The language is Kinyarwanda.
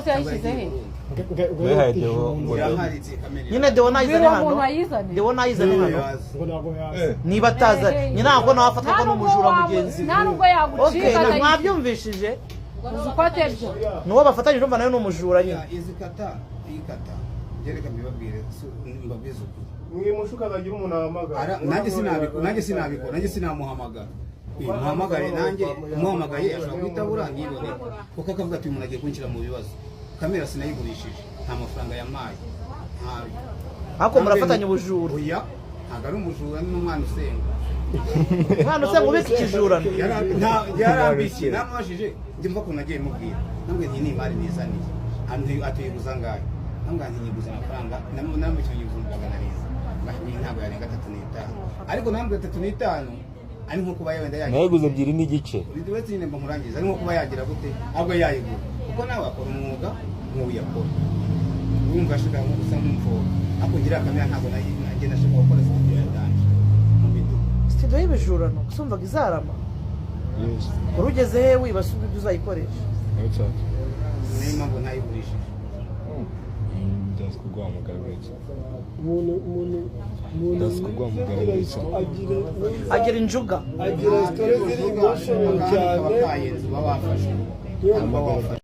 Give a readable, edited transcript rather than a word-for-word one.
Se yayishyize he? Wihaye Deo ngo Irahari kamera. Nyine Deo nayizane Bwira uwo hano. muntu ayizane. Deo nayizane hano. Ngo ntabwo yaza. Niba ataza nyine, ntabwo nawe afatwa ko Nta nubwo n'umujura mugenzi we. Nta nubwo yagucika. Okay, mwabyumvishije. Uzi uko atebye. Nuwo bafatanyije, urumva nawe ni umujura nyine. Izi kata, iyi kata reka mbibabwire, mbabwize ukuri. Mwimushuka akagira umuntu ahamagara. Nanjye sinabikora, nanjye sinabikora, nanjye sinamuhamagara. Muhamagare nanjye muhamagaye ashobora guhita abura ntiboneke, kuko akavuga ati: "Uyu muntu agiye kunshyira mu bibazo." Kamera sinayigurishije, nta mafaranga yampaye, ntayo. Ariko murafatanya ubujura. Oya, ntabwo ari umujura, ni n'umwana usenga. Umwana usenga ubika ikijurano. Yarambikiye, namubajije njye mva ukuntu nagiye mubwira, nambwiye nti: "Ni imari nizaniye." Atuyiguza angahe? Nambwiye nti: "Nyiguze amafaranga." Namwishyuye 700,000. Ntabwo yarenga 3.5, ariko nambwiye 3.5 ari nko kuba wenda yagira Nayiguze 2.5. Uretse nyine mba nkurangiza, ari nko kuba yagira gute, ahubwo yayigura, kuko nawe akora umwuga nk'uwuyakora, urumva ashaka nko gusa nk'umupfobya. Ariko ngira kamera ntabwo nanjye nashaka gukora studio ya danger mu midugudu. Studio y'ibijurano gusa, wumvaga izarama? Wari ugeze he wibasa ubwo ibyo uzayikoresha? Niyo mpamvu ntayigurishije. Ndazi kuguhamagara uretse. Umuntu Ndazi kuguhamagara uretse. agira Agira injuga. Agira story ziri emotional cyane. Kaba kayenze, uba wafashe. Niyo Uba wafashe.